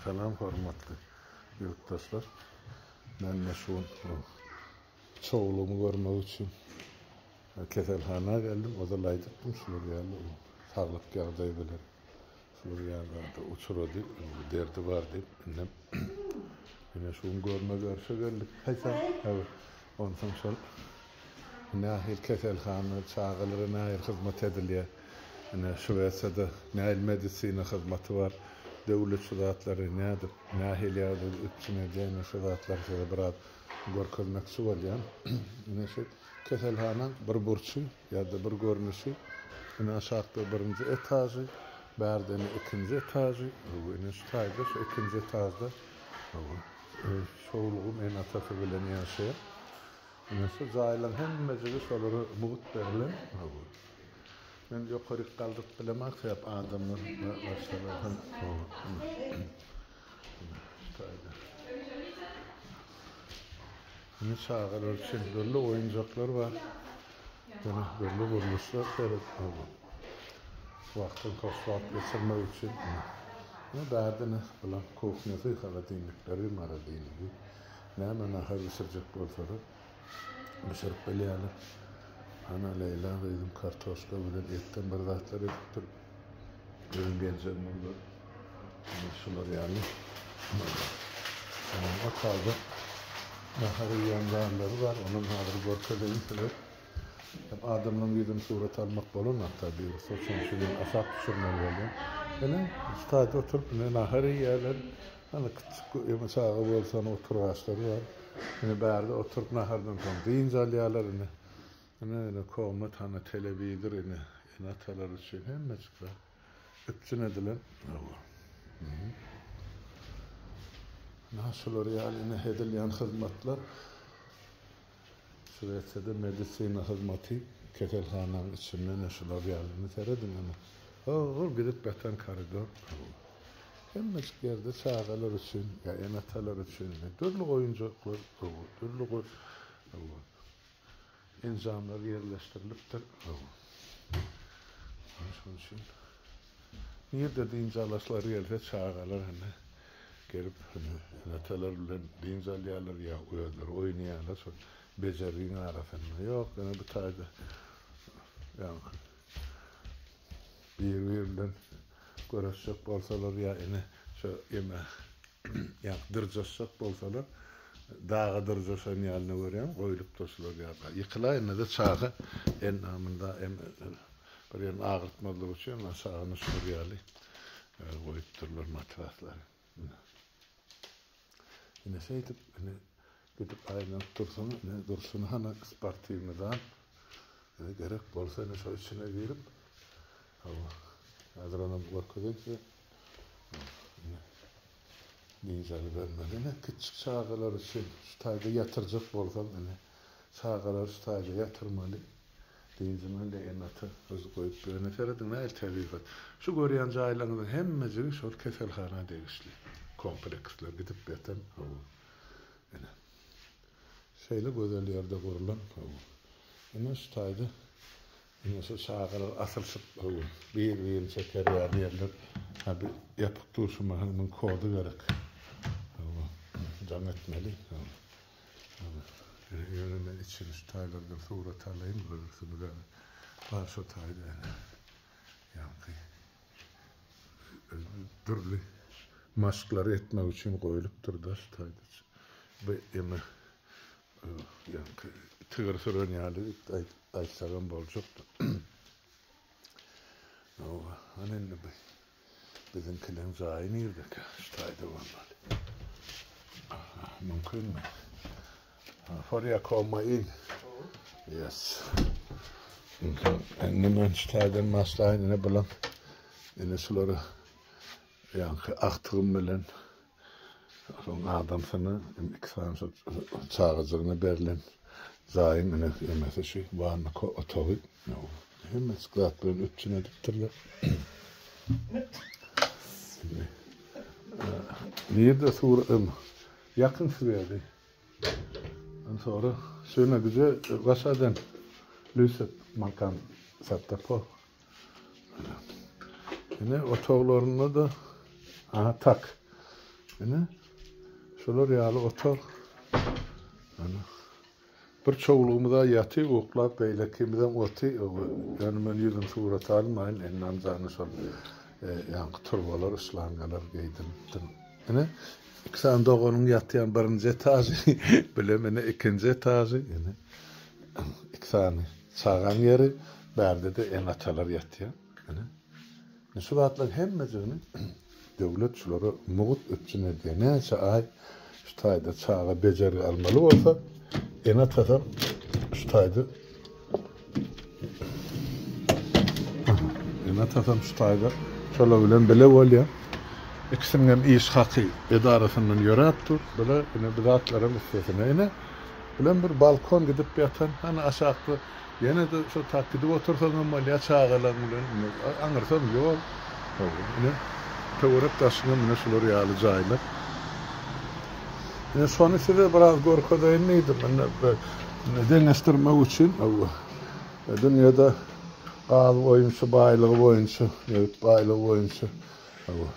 Salam hormatly ýurtdaşlar. Men şu gün çowlugymy görmek üçin keselhana geldim. Ozal aýdypdym şular ýaly saglyk ýagdaýy bilen şular ýaly zada uçrady, derdi bar diýip. Indem ine şu gün görme görşe geldik. Haýsam, onsoň şol Nähili keselhana, çagalara nähili hyzmat edilýär? Ine, Şwesiýada nähili medisina hyzmaty bar? Döwlet şu zatlary nädip, nähili ýagdaýda üpjün edýär? Ine, şu zatlary size biraz görkezmekçi bolýan. Ine, şu keselhanaň bir burçy ýa-da bir görnüşi. Ine, aşakda birinji etažy, bärde ine ikinji etažy. Ine, şu taýda, şu ikinji etažda şowlugym ene-atasy bilen ýaşaýar. Ine şu jaýlaryň hemmejigi şolara mugt berlen. Men ýokaryk galdyryp bilemok, sebäp adamlar başgalar hem Ine çagalar üçin dürli oýunjaklar bar. Ýene dürli gurluşlar seret. Wagtyň hoş wagt geçirmek üçin. Ine bärde ine bular kuhnýasy, holodilnikleri, morodilnigi. Näme nahar bişirjek bolsalar, bişirip bilýärler. Ana, Leýla gyzym kartoşka bilen etden bir zatlar edipdir. Biziň geljegimiz bir ine şular ýaly. Otagda nahar iýýän zallary bar, onam häzir görkezeýin size. Hem adamlaryň ýüzüni surat almak bolanok tabi, şonuň üçin men aşak düşürmeli bolýan. Ine, şu taýda oturyp ine nahar iýýärler. Hany kiçjik ýa çaga bolsa hany oturgaçlary bar. Ine bärde oturyp nahardan soň dynç alýarlar ine. Ine ine komnat hany telewizor ine ene-atalar üçin hemmejik zat üpjün edilen. Hawa. Ine şular ýaly ine edilýän hyzmatlar. Şwesiýada medisina hyzmaty keselhananyň içinde ine şular ýaly. Ine serediň ine. Ho-ol gidip ýatan koridor. Hemmejik ýerde çagalar üçin ýa ene-atalar üçin ine dürli oýunjaklar, dürli enjamlar ýerleşdirilipdir. Şonuň üçin nirde dynç alasylary gelse çagalar ine gelip ene-atalar bilen dynç alýarlar ýa özleri oýnaýarlar şol bejergiň arasynda. Ýok, ine bu taýda ýaňky bir-biri bilen göreşjek bolsalar ýa ine şo eme ýa dyrjaşjak bolsalar daga dyrjaşan ýalyny görýän goýlupdyr şular ýa ýykylaýanda-da çaga endamynda bir ýerini agyrtmazlyk üçin aşagyny şular ýaly goýupdyrlar matraslary. Ine şeýdip ine gidip aýlanyp dursaň ine durşuna hany sportiwnyý zal. Ine gerek bolsa ine şo içine girip hawa häzir onam görkezeýin size. Ine dynç alybermeli. Ine kiçjik çagalar üçin şu taýda ýatyrjak bolsaň ine çagalary şu taýda ýatyrmaly. Dynjyny indi ene-ata özi goýup ýöne serediň nähili tebigat. Şu görýän jaýlaryňyzyň hemmejigi şol keselhana degişli kompleksler gidip ýatan hawa. Ine. Şeýle gözel ýerde gurlan hawa. Ine şu taýda ine şu çagalar asylyşyp hawa bir-birini çeker ýaly ýerler. Ha bir ýapyk dur şu mahal muň kody gerek. Hawa jaň etmeli. Hawa. Ýöne men içini şu taýlardan surat alaýyn, görersiňiz ýa bar şo taýda ýa ýaňky dürli maşklary etmek üçin goýlupdyr-da şu taýda. Bu eme ýaňky tigir süren ýaly aýtsagam boljakdy. Hawa, ana indi bu biziňkileň jaýy nirdekä? Şu taýda bolmaly. Mümkinmi? Får jag komma in? Yes. Indi men şu taýdan başlaýyn, ine bulan. Ine şulary ýaňky agtygym bilen Soň adamsyna iki sany şo çagajygyna berlen jaýyň ine emesi şu wanna otagy. Hemmejik zat bilen üpjün edipdirler. Nirde sur ýakyn swedi. Sonra şöne güje başadan lyset man kan sätta på. Ine otaglarynda-da aha tak. Ine, şular ýaly otag. Ana. Bir çowlugymyz-a ýaty uklap, beýlekimizem oty. Ýöne men ýüzüni surata almaýyn, Ennam jana şol ýaňky turbalar, şlangalar geýdiripdir. Ine, iki sany doganyň ýatýan birinji etažy, bilem ine ikinji etažy, ine, iki sany çagaň ýeri, bärde-de ene-atalar ýatýar. Ine. Indi şu zatlaryň hemmejigini döwlet şulara mugt üpjün edýär. Näçe aý şu taýda çaga bejergi almaly bolsa, ene-atasam şu taýda ene-atasam şu taýda şolar bilen bile bolýar. Ikisiniň hem iş haky edarasyndan ýöräp dur. Bile ine bu zatlaryň üstesine ine bilen bir balkon gidip ýatan, hany aşakda Ýene-de şo tak gidip otursaňam bolýar çagalaň bilen. Ine, aňyrsam ýol. Hawa, ine, töwerek-daşyňam ine şular ýaly jaýlar. Ine, şony size biraz görkezeýin diýdim. Ine, ine deňeşdirmek üçin. Hawa, dünýede gaz boýunça, baýlygy boýunça, nebit baýlygy boýunça, hawa,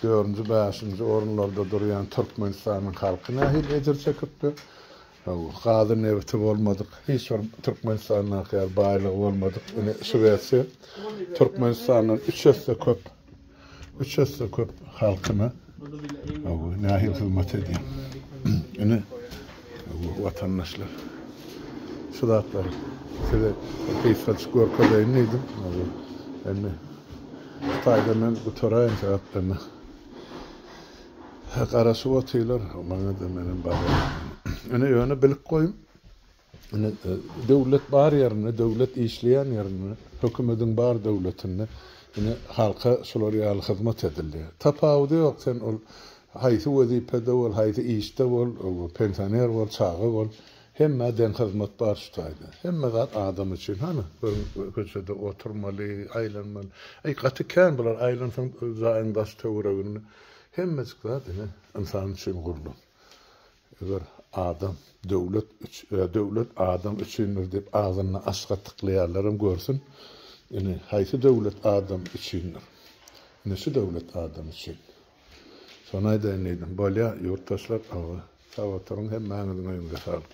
dördünji, bäşinji orunlarda durýan Türkmenistanyň halky nähili ejir çekipdir. Gazy nebiti bolmadyk hiç bir Türkmenistandaky ýaly baýlygy bolmadyk ine Şwesiýa Türkmenistandan üç esse köp üç esse köp halkyna nähili hyzmat edýär. Ine watandaşlar şu zatlary size gysgajyk görkezeýin diýdim. Indi şu taýda men gutaraýyn sebäpden. Garaşyp otyrlar maňa-da menem baraýyn. Ine ýöne bilip goýuň. Ine döwlet bar ýerinde, döwlet işleýän ýerinde, hökümediň bar döwletinde ine halka şular ýaly hyzmat edilýär. Tapawudy ýok sen ol haýsy wezipede bol, haýsy işde bol, pensioner bol, çaga bol. Hemmä deň hyzmat bar şu taýda. Hemme zat adam üçin. Hany, görüň, köçede oturmaly, aýlanmaly. Eý, gaty kän bular, aýlansaň jaýyň daş-töwereginde. Hemmejik zat ine, ynsan üçin gurlan. Eger adam döwlet döwlet adam üçindir diýip agzynda aş gatyklaýanlaram görsün, ine, haýsy döwlet adam üçindir. Ine, şu döwlet adam üçin. Şony aýdaýyn diýdim. Bolýa, ýurtdaşlar, sag oturyň, hemmäňiziň öýüňize saglyk.